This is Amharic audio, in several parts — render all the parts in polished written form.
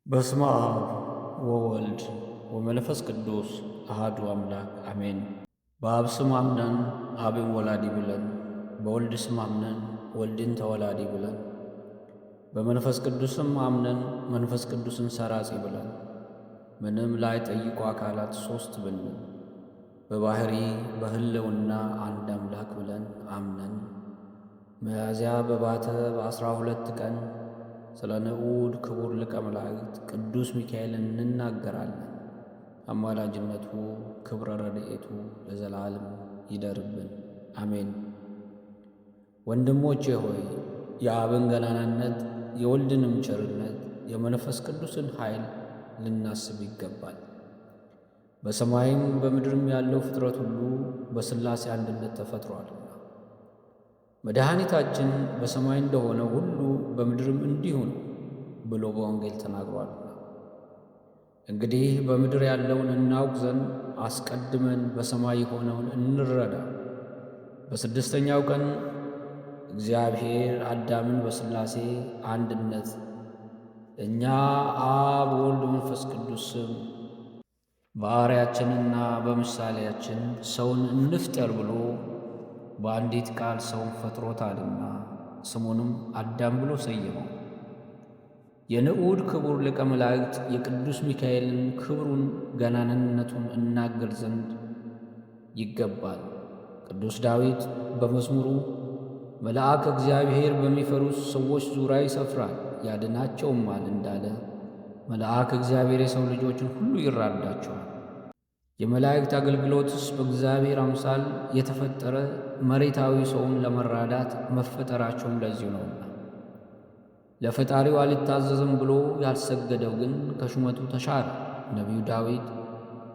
በስመ አብ ወወልድ ወመንፈስ ቅዱስ አሃዱ አምላክ አሜን። በአብ ስም አምነን አብን ወላዲ ብለን፣ በወልድ ስም አምነን ወልድን ተወላዲ ብለን፣ በመንፈስ ቅዱስም አምነን መንፈስ ቅዱስን ሰራጺ ብለን፣ ምንም ላይጠይቁ አካላት ሦስት ብንል፣ በባሕሪ በሕልውና አንድ አምላክ ብለን አምነን ሚያዝያ በባተ በ12 ቀን ስለ ንዑድ ክቡር ሊቀ መላእክት ቅዱስ ሚካኤል እንናገራለን። አማላጅነቱ ክብረ ረድኤቱ ለዘላለም ይደርብን፣ አሜን። ወንድሞቼ ሆይ፣ የአብን ገናናነት የወልድንም ቸርነት የመንፈስ ቅዱስን ኃይል ልናስብ ይገባል። በሰማይም በምድርም ያለው ፍጥረት ሁሉ በሥላሴ አንድነት ተፈጥሯልና መድኃኒታችን በሰማይ እንደሆነ ሁሉ በምድርም እንዲሁ ነው ብሎ በወንጌል ተናግሯልና። እንግዲህ በምድር ያለውን እናውቅ ዘንድ አስቀድመን በሰማይ የሆነውን እንረዳ። በስድስተኛው ቀን እግዚአብሔር አዳምን በሥላሴ አንድነት እኛ አብ ወልድ መንፈስ ቅዱስ ስም በአርአያችንና በምሳሌያችን ሰውን እንፍጠር ብሎ በአንዲት ቃል ሰውን ፈጥሮታልና ስሙንም አዳም ብሎ ሰየመው። የንዑድ ክቡር ሊቀ መላእክት የቅዱስ ሚካኤልን ክብሩን ገናንነቱን እናገር ዘንድ ይገባል። ቅዱስ ዳዊት በመዝሙሩ መልአክ እግዚአብሔር በሚፈሩት ሰዎች ዙሪያ ይሰፍራል ያድናቸውማል እንዳለ መልአክ እግዚአብሔር የሰው ልጆችን ሁሉ ይራዳቸዋል። የመላእክት አገልግሎትስ በእግዚአብሔር አምሳል የተፈጠረ መሬታዊ ሰውን ለመራዳት መፈጠራቸውም ለዚሁ ነውና። ለፈጣሪው አልታዘዝም ብሎ ያልሰገደው ግን ከሹመቱ ተሻረ። ነቢዩ ዳዊት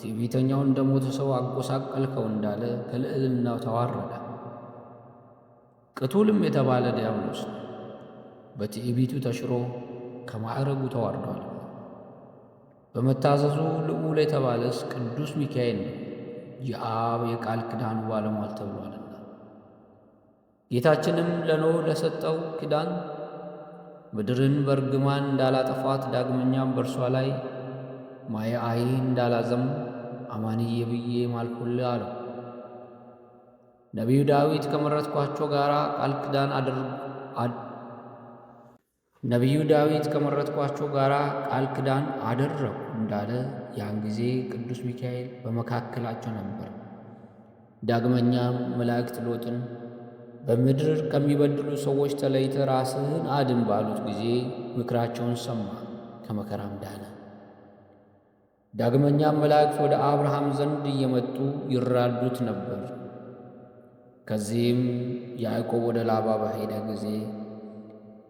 ትዕቢተኛውን እንደ ሞተ ሰው አጎሳቀልከው እንዳለ ከልዕልናው ተዋረደ። ቅቱልም የተባለ ዲያብሎስ ነው። በትዕቢቱ ተሽሮ ከማዕረጉ ተዋርዷል። በመታዘዙ ልዑል የተባለስ ቅዱስ ሚካኤል ነው፣ የአብ የቃል ኪዳኑ ባለሟል ተብሏልና። ጌታችንም ለኖህ ለሰጠው ኪዳን ምድርን በእርግማን እንዳላጠፋት ዳግመኛም በእርሷ ላይ ማየ አይህ እንዳላዘም አማንዬ ብዬ ማልኩልህ አለው። ነቢዩ ዳዊት ከመረጥኳቸው ጋር ቃል ኪዳን ነቢዩ ዳዊት ከመረጥኳቸው ጋር ቃል ኪዳን አደረግኩ እንዳለ ያን ጊዜ ቅዱስ ሚካኤል በመካከላቸው ነበር። ዳግመኛም መላእክት ሎጥን በምድር ከሚበድሉ ሰዎች ተለይተህ ራስህን አድን ባሉት ጊዜ ምክራቸውን ሰማ፣ ከመከራም ዳነ። ዳግመኛም መላእክት ወደ አብርሃም ዘንድ እየመጡ ይራዱት ነበር። ከዚህም ያዕቆብ ወደ ላባ በሄደ ጊዜ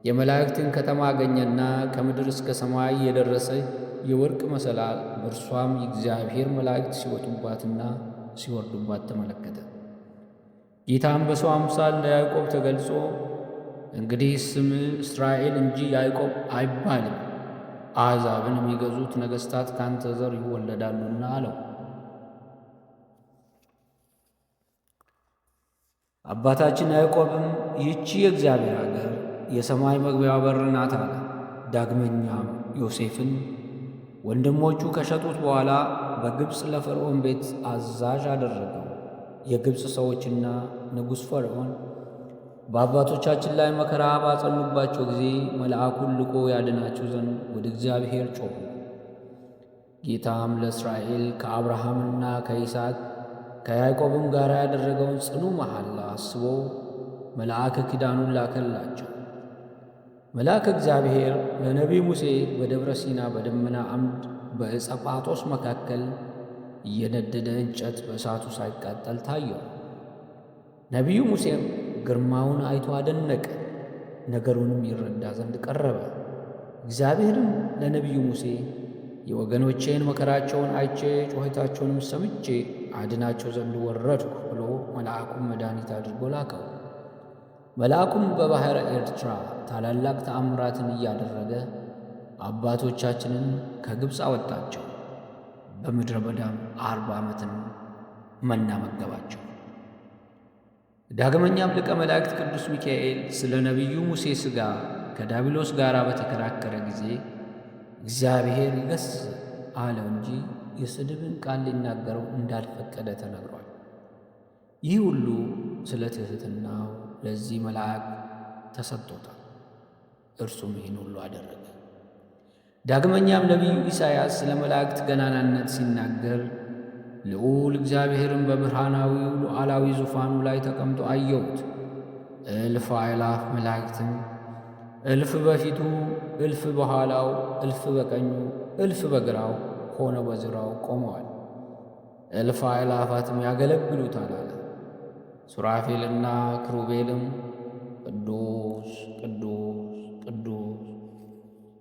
የመላእክትን ከተማ አገኘና ከምድር እስከ ሰማይ የደረሰ የወርቅ መሰላል በእርሷም የእግዚአብሔር መላእክት ሲወጡባትና ሲወርዱባት ተመለከተ። ጌታም በሰው አምሳል ለያዕቆብ ተገልጾ እንግዲህ ስም እስራኤል እንጂ ያዕቆብ አይባልም፣ አሕዛብን የሚገዙት ነገሥታት ካንተ ዘር ይወለዳሉና አለው። አባታችን ያዕቆብም ይህቺ የእግዚአብሔር አገር የሰማይ መግቢያ በር ናት አለ። ዳግመኛም ዮሴፍን ወንድሞቹ ከሸጡት በኋላ በግብፅ ለፈርዖን ቤት አዛዥ አደረገው። የግብፅ ሰዎችና ንጉሥ ፈርዖን በአባቶቻችን ላይ መከራ ባጸኑባቸው ጊዜ መልአኩን ልኮ ያድናቸው ዘንድ ወደ እግዚአብሔር ጮኹ። ጌታም ለእስራኤል ከአብርሃምና ከይስሐቅ ከያዕቆብም ጋር ያደረገውን ጽኑ መሐላ አስቦ መልአከ ኪዳኑን ላከላቸው። መልአከ እግዚአብሔር ለነቢይ ሙሴ በደብረ ሲና በደመና አምድ በዕፀ ጳጦስ መካከል እየነደደ እንጨት በእሳቱ ሳይቃጠል ታየው። ነቢዩ ሙሴም ግርማውን አይቶ አደነቀ፣ ነገሩንም ይረዳ ዘንድ ቀረበ። እግዚአብሔርም ለነቢዩ ሙሴ የወገኖቼን መከራቸውን አይቼ ጩኸታቸውንም ሰምቼ አድናቸው ዘንድ ወረድኩ ብሎ መልአኩም መድኃኒት አድርጎ ላከው። መልአኩም በባሕረ ኤርትራ ታላላቅ ተአምራትን እያደረገ አባቶቻችንን ከግብፅ አወጣቸው። በምድረ በዳም 40 ዓመትን መና መገባቸው። ዳግመኛም ሊቀ መላእክት ቅዱስ ሚካኤል ስለ ነቢዩ ሙሴ ሥጋ ከዲያብሎስ ጋር በተከራከረ ጊዜ እግዚአብሔር ይገሥጽ አለው እንጂ የስድብን ቃል ሊናገረው እንዳልፈቀደ ተነግሯል። ይህ ሁሉ ስለ ትሕትናው ለዚህ መልአክ ተሰጥቶታል። እርሱም ይህን ሁሉ አደረገ። ዳግመኛም ነቢዩ ኢሳይያስ ስለ መላእክት ገናናነት ሲናገር ልዑል እግዚአብሔርን በብርሃናዊው ሉዓላዊ ዙፋኑ ላይ ተቀምጦ አየሁት። እልፍ አእላፍ መላእክትም እልፍ በፊቱ፣ እልፍ በኋላው፣ እልፍ በቀኙ፣ እልፍ በግራው ሆነው በዙሪያው ቆመዋል። እልፍ አእላፋትም ያገለግሉታል አለ። ሱራፌልና ክሩቤልም ቅዱስ ቅዱስ ቅዱስ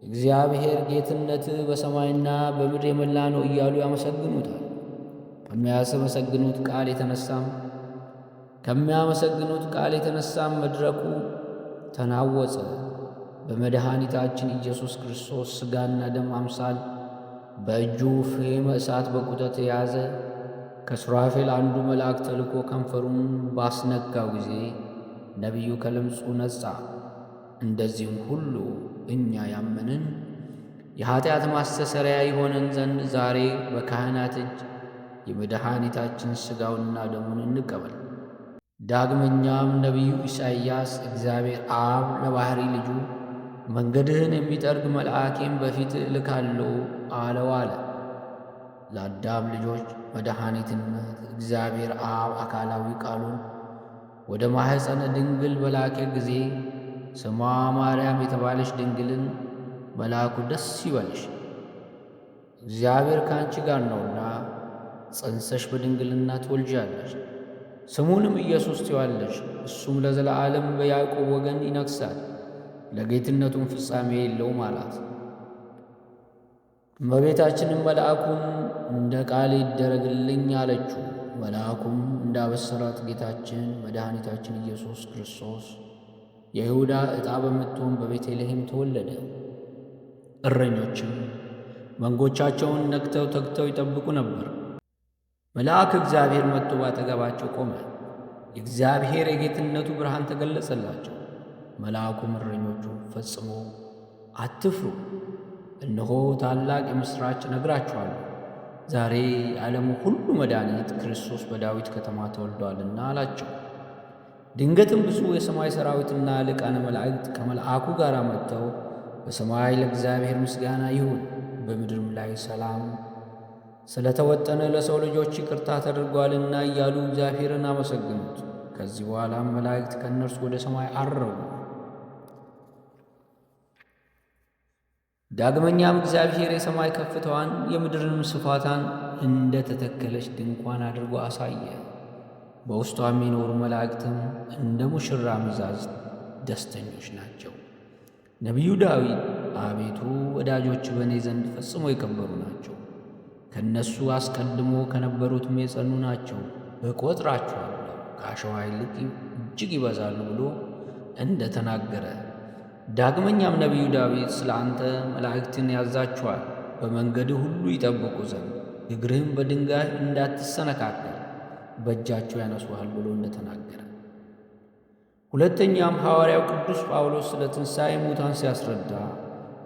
እግዚአብሔር ጌትነት በሰማይና በምድር የመላ ነው እያሉ ያመሰግኑታል። ከሚያመሰግኑት ቃል የተነሳም ከሚያመሰግኑት ቃል የተነሳም መድረኩ ተናወጸ። በመድኃኒታችን ኢየሱስ ክርስቶስ ሥጋና ደም አምሳል በእጁ ፍሔመ እሳት በቁጠት የያዘ ከሱራፌል አንዱ መልአክ ተልኮ ከንፈሩን ባስነካው ጊዜ ነቢዩ ከለምጹ ነጻ። እንደዚህም ሁሉ እኛ ያመንን የኀጢአት ማስተሰሪያ ይሆነን ዘንድ ዛሬ በካህናት እጅ የመድኃኒታችን ሥጋውንና ደሙን እንቀበል። ዳግመኛም ነቢዩ ኢሳይያስ እግዚአብሔር አብ ለባሕሪ ልጁ መንገድህን የሚጠርግ መልአኬን በፊት እልካለሁ አለው አለ። ለአዳም ልጆች መድኃኒትነት እግዚአብሔር አብ አካላዊ ቃሉን ወደ ማኅፀነ ድንግል በላከ ጊዜ ስሟ ማርያም የተባለች ድንግልን መልአኩ ደስ ይበልሽ፣ እግዚአብሔር ከአንቺ ጋር ነውና ጸንሰሽ በድንግልና ትወልጃለሽ፣ ስሙንም ኢየሱስ ትይዋለሽ። እሱም ለዘላለም በያዕቆብ ወገን ይነግሣል፣ ለጌትነቱም ፍጻሜ የለውም አላት። እመቤታችንም መልአኩን እንደ ቃል ይደረግልኝ አለችው። መልአኩም እንዳበሰራት ጌታችን መድኃኒታችን ኢየሱስ ክርስቶስ የይሁዳ ዕጣ በምትሆን በቤተልሔም ተወለደ። እረኞችም መንጎቻቸውን ነቅተው ተግተው ይጠብቁ ነበር። መልአክ እግዚአብሔር መጥቶ ባጠገባቸው ቆመ። የእግዚአብሔር የጌትነቱ ብርሃን ተገለጸላቸው። መልአኩም እረኞቹ ፈጽሞ አትፍሩ፣ እነሆ ታላቅ የምሥራች እነግራችኋለሁ፣ ዛሬ የዓለሙ ሁሉ መድኃኒት ክርስቶስ በዳዊት ከተማ ተወልዶአልና አላቸው። ድንገትም ብዙ የሰማይ ሰራዊትና ሊቃነ መላእክት ከመልአኩ ጋር መጥተው በሰማይ ለእግዚአብሔር ምስጋና ይሁን፣ በምድርም ላይ ሰላም ስለተወጠነ ለሰው ልጆች ይቅርታ ተደርጓልና እያሉ እግዚአብሔርን አመሰግኑት። ከዚህ በኋላም መላእክት ከእነርሱ ወደ ሰማይ አረጉ። ዳግመኛም እግዚአብሔር የሰማይ ከፍታዋን የምድርንም ስፋታን እንደ ተተከለች ድንኳን አድርጎ አሳየ። በውስጧ የሚኖሩ መላእክትም እንደ ሙሽራ ሚዛዝ ደስተኞች ናቸው። ነቢዩ ዳዊት አቤቱ ወዳጆች በእኔ ዘንድ ፈጽሞ የከበሩ ናቸው፣ ከእነሱ አስቀድሞ ከነበሩትም የጸኑ ናቸው፣ እቈጥራቸዋለሁ ከአሸዋ ይልቅ እጅግ ይበዛሉ ብሎ እንደ ተናገረ፣ ዳግመኛም ነቢዩ ዳዊት ስለ አንተ መላእክትን ያዛቸዋል፣ በመንገድህ ሁሉ ይጠብቁ ዘንድ እግርህም በድንጋይ እንዳትሰነካከል በእጃቸው ያነሱሃል ብሎ እንደተናገረ፣ ሁለተኛም ሐዋርያው ቅዱስ ጳውሎስ ስለ ትንሣኤ ሙታን ሲያስረዳ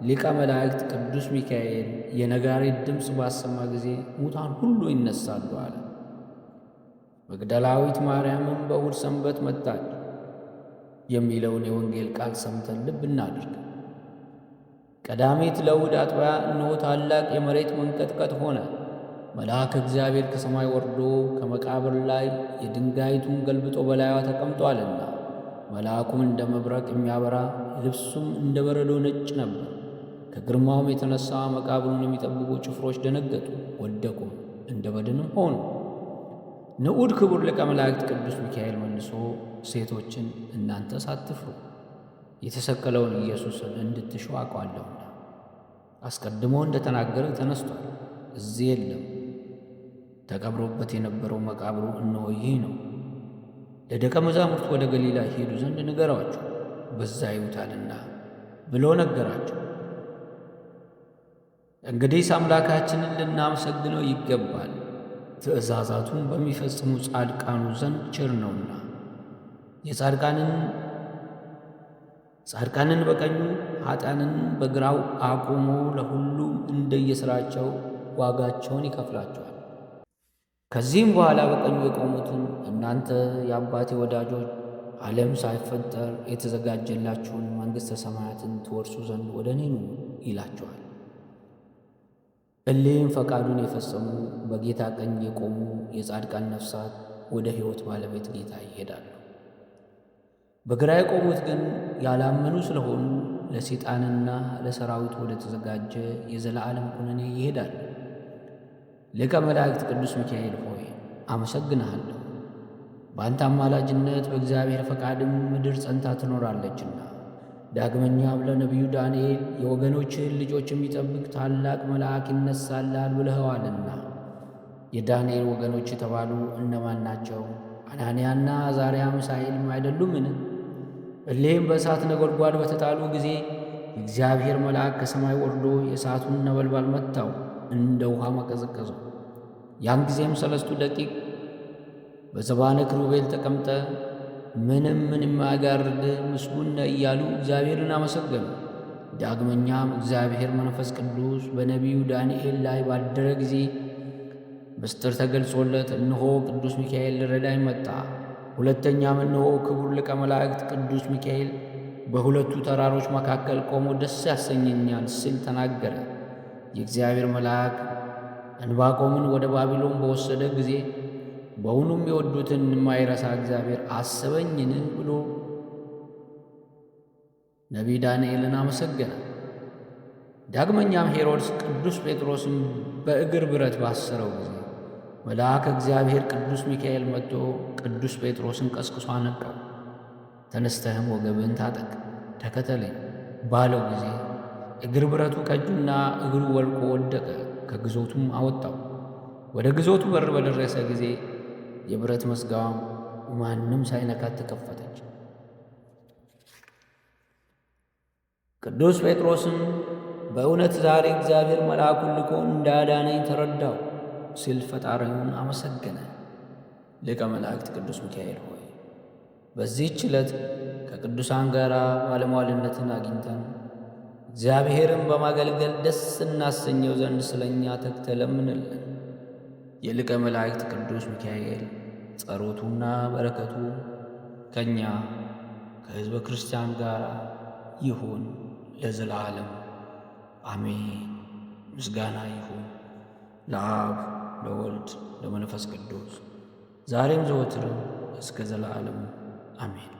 ሊቀ መላእክት ቅዱስ ሚካኤል የነጋሪት ድምፅ ባሰማ ጊዜ ሙታን ሁሉ ይነሳሉ አለ። መግደላዊት ማርያምም በእሁድ ሰንበት መጣች የሚለውን የወንጌል ቃል ሰምተን ልብ እናድርግ። ቀዳሚት ለእሁድ አጥቢያ እነሆ ታላቅ የመሬት መንቀጥቀጥ ሆነ። መልአክ እግዚአብሔር ከሰማይ ወርዶ ከመቃብር ላይ የድንጋይቱን ገልብጦ በላይዋ ተቀምጧልና፣ መልአኩም እንደ መብረቅ የሚያበራ ልብሱም እንደ በረዶ ነጭ ነበር። ከግርማውም የተነሳ መቃብሩን የሚጠብቁ ጭፍሮች ደነገጡ፣ ወደቁም፣ እንደ በድንም ሆኑ። ንዑድ ክቡር ሊቀ መላእክት ቅዱስ ሚካኤል መልሶ ሴቶችን እናንተ ሳትፍሩ የተሰቀለውን ኢየሱስን እንድትሹ አውቃለሁና አስቀድሞ እንደተናገረ ተነስቷል፣ እዚህ የለም። ተቀብሮበት የነበረው መቃብሩ እነሆ ይህ ነው። ለደቀ መዛሙርት ወደ ገሊላ ይሄዱ ዘንድ ንገሯቸው፣ በዛ ይዩታልና ብሎ ነገራቸው። እንግዲህ አምላካችንን ልናመሰግነው ይገባል፣ ትእዛዛቱን በሚፈጽሙ ጻድቃኑ ዘንድ ቸር ነውና። የጻድቃንን ጻድቃንን በቀኙ ኃጥአንን በግራው አቁሞ ለሁሉም እንደየሥራቸው ዋጋቸውን ይከፍላቸዋል። ከዚህም በኋላ በቀኙ የቆሙትን እናንተ የአባቴ ወዳጆች ዓለም ሳይፈጠር የተዘጋጀላችሁን መንግሥተ ሰማያትን ትወርሱ ዘንድ ወደ እኔ ኑ ይላቸዋል። እሊህም ፈቃዱን የፈጸሙ በጌታ ቀኝ የቆሙ የጻድቃን ነፍሳት ወደ ሕይወት ባለቤት ጌታ ይሄዳሉ። በግራ የቆሙት ግን ያላመኑ ስለሆኑ ለሰይጣንና ለሰራዊቱ ወደ ተዘጋጀ የዘላለም ኩነኔ ይሄዳሉ። ሊቀ መላእክት ቅዱስ ሚካኤል ሆይ አመሰግንሃለሁ። በአንተ አማላጅነት በእግዚአብሔር ፈቃድም ምድር ጸንታ ትኖራለችና። ዳግመኛም ለነቢዩ ዳንኤል የወገኖችህን ልጆች የሚጠብቅ ታላቅ መልአክ ይነሳልሃል ብለኸዋልና። የዳንኤል ወገኖች የተባሉ እነማን ናቸው? አናንያና አዛርያ ሚሳኤልም አይደሉምን? እሊህም በእሳት ነጎድጓድ በተጣሉ ጊዜ የእግዚአብሔር መልአክ ከሰማይ ወርዶ የእሳቱን ነበልባል መታው፣ እንደ ውሃ መቀዘቀዘው። ያን ጊዜም ሰለስቱ ደቂቅ በዘባነ ኪሩቤል ተቀምጠ ምንም ምን የማያጋርድ ምስጉን ነህ እያሉ እግዚአብሔርን አመሰገኑ። ዳግመኛም እግዚአብሔር መንፈስ ቅዱስ በነቢዩ ዳንኤል ላይ ባደረ ጊዜ ምስጢር ተገልጾለት እነሆ ቅዱስ ሚካኤል ሊረዳኝ መጣ። ሁለተኛም እነሆ ክቡር ሊቀ መላእክት ቅዱስ ሚካኤል በሁለቱ ተራሮች መካከል ቆሞ ደስ ያሰኘኛል ሲል ተናገረ። የእግዚአብሔር መልአክ ዕንባቆምን ወደ ባቢሎን በወሰደ ጊዜ በውኑም የወዱትን የማይረሳ እግዚአብሔር አሰበኝን ብሎ ነቢይ ዳንኤልን አመሰገነ። ዳግመኛም ሄሮድስ ቅዱስ ጴጥሮስን በእግር ብረት ባሰረው ጊዜ መልአከ እግዚአብሔር ቅዱስ ሚካኤል መጥቶ ቅዱስ ጴጥሮስን ቀስቅሶ አነቃው። ተነስተህም ወገብህን ታጠቅ ተከተለኝ ባለው ጊዜ እግር ብረቱ ከእጁና እግሩ ወልቆ ወደቀ። ከግዞቱም አወጣው። ወደ ግዞቱ በር በደረሰ ጊዜ የብረት መዝጋዋም ማንም ሳይነካት ተከፈተች። ቅዱስ ጴጥሮስም በእውነት ዛሬ እግዚአብሔር መልአኩን ልኮ እንዳዳነኝ ተረዳው ሲል ፈጣሪውን አመሰገነ። ሊቀ መላእክት ቅዱስ ሚካኤል ሆይ በዚህች ዕለት ከቅዱሳን ጋር ባለሟልነትን አግኝተን እግዚአብሔርን በማገልገል ደስ እናሰኘው ዘንድ ስለ እኛ ተግተህ ለምንልን። የሊቀ መላእክት ቅዱስ ሚካኤል ጸሎቱና በረከቱ ከእኛ ከሕዝበ ክርስቲያን ጋር ይሁን ለዘላለም አሜን። ምስጋና ይሁን ለአብ ለወልድ ለመንፈስ ቅዱስ ዛሬም ዘወትርም እስከ ዘላለሙ አሜን።